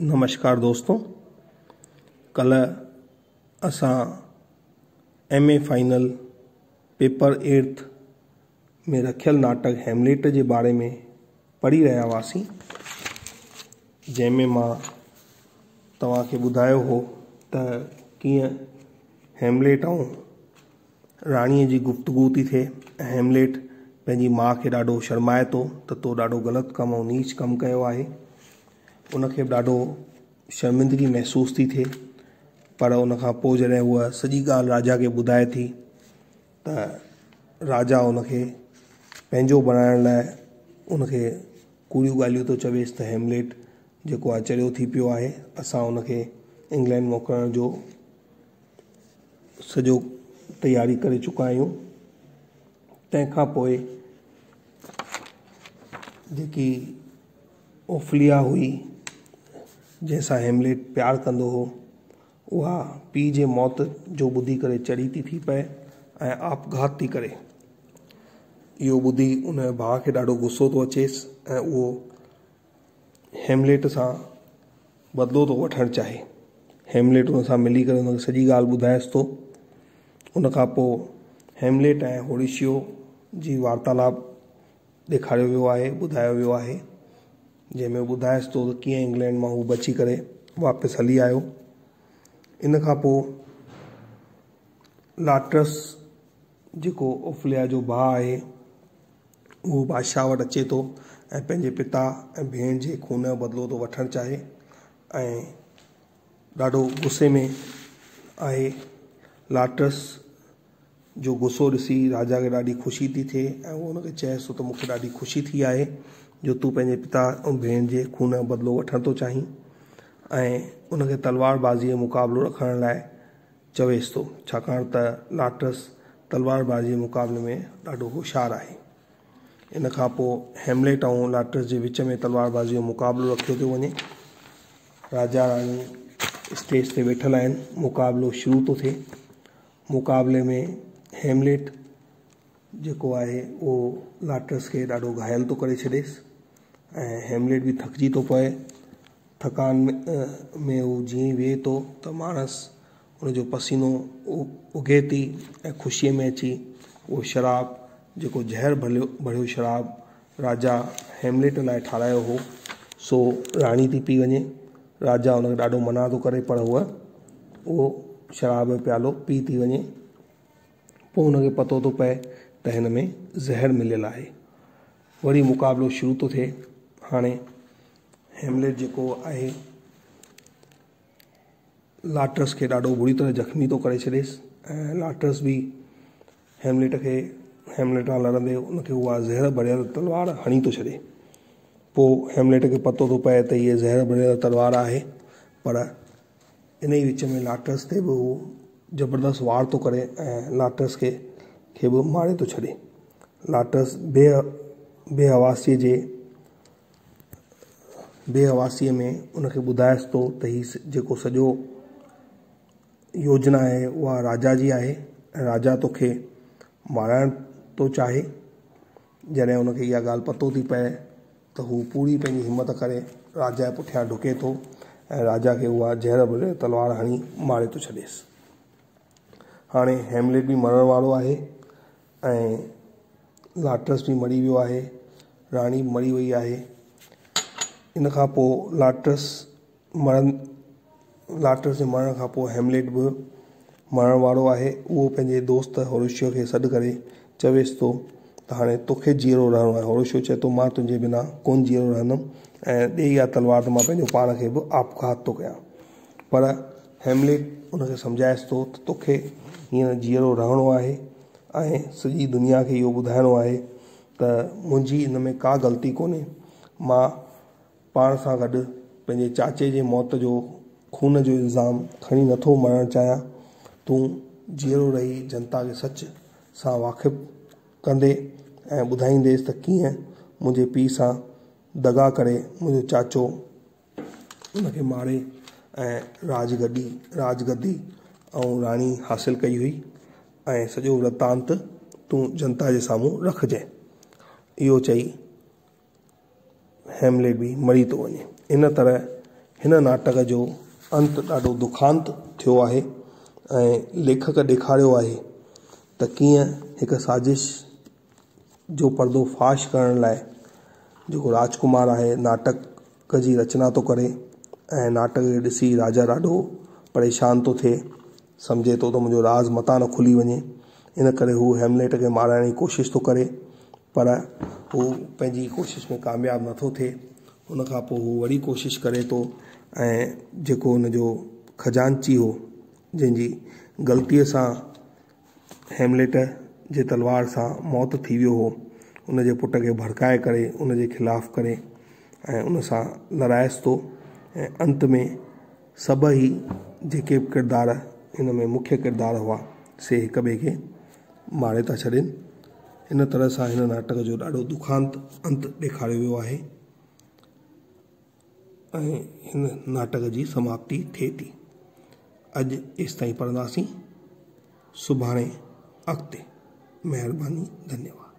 نمشڪار دوستو ڪلهه اسان M A final paper eighth ۾ رکيل ناٽڪ هيمليٽ جي باري ۾ پڙهي رهيا هئاسين جنهن ۾ مان توهان کي ٻڌايو هو ته ڪيئن هيمليٽ ۽ راڻيء جي گفتگو ٿي ٿئي ۽ هيمليٽ پنهنجي ماء کي ڏاڍو شرمائي ٿو ته تو ڏاڍو غلط ڪم ۽ نيچ ڪم ڪيو آهي. ان کي به ڏاڍو شرمندگي محسوس ٿي ٿئي پر ان کان پوء جڏهن هوء سڄي ڳالهه راجا کي ٻڌائي ٿي ته راجا ان کي پنهنجو بڻائڻ لاء ان کي ڪوڙيون ڳالهيون ٿو چويس ته هيمليٽ جيڪو آهي چريو ٿي پيو آهي اسان ان کي انگلينڊ موڪلڻ جو سڄو تياري ڪري چڪا آهيون تنهن کان پوء جيڪي اوفليا هئي جنهن سان هيمليٽ پيار ڪندو هو اها پيء جي موت جو ٻڌي ڪري چري ٿي ٿي پئي ۽ آپگهات ٿي ڪري اهو ٻڌي ان ڀاء کي ڏاڍو غصو ٿو اچيس ۽ اهو هيمليٽ سان بدلو ٿو وٺڻ چاهي. هيمليٽ ان سان ملي ڪري ان کي سڄي ڳالهه ٻڌائيس ٿو. ان کان پوء هيمليٽ ۽ هوريشيو جي وارتالاپ ڏيکاريو ويو آهي، ٻڌايو ويو آهي. جنهن ۾ ٻڌائيس ٿو ته ڪيئن انگلينڊ مان هو بچي ڪري واپس هلي آيو. ان کان پوء لاٽرس جيڪو اوفليا جو ڀاء آهي. اهو بادشاهه وٽ اچي ٿو ۽ پنهنجي پتا ۽ ڀيڻ جي خون جو بدلو ٿو وٺڻ چاهي ۽ ڏاڍو غصي ۾ آهي. لاٽرس جو غصو ڏسي راجا کي ڏاڍي خوشي ٿي ٿئي ۽ اهو هن کي چئيس ٿو ته مون کي ڏاڍي خوشي ٿي آهي جو تون پنهنجي پتا ۽ ڀيڻ جي خون جو بدلو وٺڻ ٿو چاهين ۽ ان کي تلوار بازيء جو مقابلو رکڻ لاء چويس ٿو، ڇاڪاڻ ته لاٽرس تلوار بازيء جي مقابلي ۾ ڏاڍو هوشيار آهي. ان کان پوء هيمليٽ ۽ لاٽرس جي وچ ۾ تلوار بازيء جو مقابلو رکيو ٿو وڃي. راجا راڻي اسٽيج تي ويٺل آهن، مقابلو شروع ٿو ٿئي. مقابلي ۾ هيمليٽ جيڪو آهي اهو لاٽرس کي ڏاڍو گهايل ٿو ڪري ڇڏيس ۽ هيمليٽ به ٿڪجي ٿو پوي. ٿڪان ۾ هو جيئن ئي ويهي ٿو ته ماڻس ان جو پسينو اگهي ٿي ۽ خوشيء ۾ اچي اهو شراب جيڪو زهر ڀريو شراب راجا هيمليٽ لاء ٺارايو هو سو راڻي ٿي پي وڃي. راجا ان کي ڏاڍو منع ٿو ڪري پر هوء اهو شراب جو پيالو پي ٿي وڃي. پوء هن کي پتو ٿو پئي ته هن ۾ زهر مليل آهي. وري مقابلو شروع ٿو ٿئي. هاڻي هيمليٽ جيڪو آهي لاٽرس کي ڏاڍو بري طرح زخمي ٿو ڪري ڇڏيس ۽ لاٽرس به هيمليٽ کي هيمليٽ سان لڙندي ان کي اها زهر ڀريل تلوار هڻي ٿو ڇڏي. پوء هيمليٽ کي پتو ٿو پئي ته هيء زهر ڀريل تلوار آهي پر ان ئي وچ ۾ لاٽرس تي به هو زبردست وار ٿو ڪري ۽ لاٽرس کي کي به ماري ٿو ڇڏي. لاٽرس بي بي حواسيء جي بي حواسيء ۾ ان کي ٻڌائيس ٿو ته هي جيڪو سڄو يوجنا آهي اها راجا جي آهي ۽ راجا توکي مارائڻ ٿو چاهي. جڏهن هن کي اها ڳالهه پتو ٿي پئي ته هو پوري پنهنجي همت ڪري راجا جي پٺيان ڊڪي ٿو ۽ راجا کي اها زهر ڀريل تلوار هڻي ماري ٿو ڇڏيس. هاڻي هيمليٽ به مرڻ وارو آهي ۽ لاٽرس به مري ويو آهي، راڻي به مري وئي آهي. ان کان پوء لاٽرس مرڻ لاٽرس جي مرڻ کان پوء هيمليٽ به مرڻ وارو آهي. اهو پنهنجي دوست هوريشيو کي سڏ ڪري چويس ٿو ته هاڻي توکي جيئرو رهڻو آهي. هوريشيو چئي ٿو مان تنهنجي بنا ڪونه جيئرو رهندم ۽ ڏي اها تلوار ته مان پنهنجو پاڻ کي به آپگهات ٿو ڪيان. پر هيمليٽ ان کي سمجهائيس ٿو ته توکي هينئر جيئرو رهڻو آهي ۽ سڄي دنيا کي اهو ٻڌائڻو آهي ته منهنجي ان ۾ ڪا غلطي ڪونهي. مان پاڻ سان گڏ پنهنجي چاچي جي موت جو خون جو الزام کڻي نٿو مرڻ چاهيان. تون جيئرو رهي جنتا کي سچ سان واقف ڪندي ۽ ٻڌائينديس ته ڪيئن منهنجي پيء سان دغا ڪري منهنجو چاچو ان کي ماري ۽ راج گڏي راج گدي ۽ راڻي حاصل ڪئي هئي ۽ سڄو ورتانت تون جنتا جي سامهون رکجين. اهو چئي هيمليٽ به مري ٿو وڃي. ان طرح هن ناٽڪ جو انت ڏاڍو دکانت ٿيو آهي ۽ ليکڪ ڏيکاريو آهي ته ڪيئن هڪ سازش جو پردو فاش ڪرڻ لاءِ جيڪو راجڪمار آهي ناٽڪ جي رچنا ٿو ڪري ۽ ناٽڪ کي ڏسي راجا ڏاڍو پريشان ٿو ٿئي سمجهي ٿو ته منهنجو راز متان نه کلي وڃي ان ڪري هو هيمليٽ کي مارائڻ جي ڪوشش ٿو ڪري پر هو پنهنجي ڪوشش ۾ ڪامياب نٿو ٿئي ان کان پوءِ هو وري ڪوشش ڪري ٿو ۽ جيڪو ان جو خزانچي هو جنهن جي غلطيءَ سان هيمليٽ جي تلوار سان موت ٿي ويو هو ان جي پٽ کي ڀڙڪائي ڪري ان جي خلاف ڪري ۽ ان سان لڙائيس ٿو ۽ انت ۾ سڀئي جيڪي به ڪردار هن ۾ مکيه ڪردار هئا سي هڪ ٻئي کي ماري ٿا ڇڏن. ان طرح سان هن ناٽڪ جو ڏاڍو دکانت انت ڏيکاريو ويو آهي ۽ هن ناٽڪ جي سماپتي ٿئي ٿي. اڄ ايستائين پڙهنداسين. سڀاڻي اڳتي. مهرباني ڌنيواد.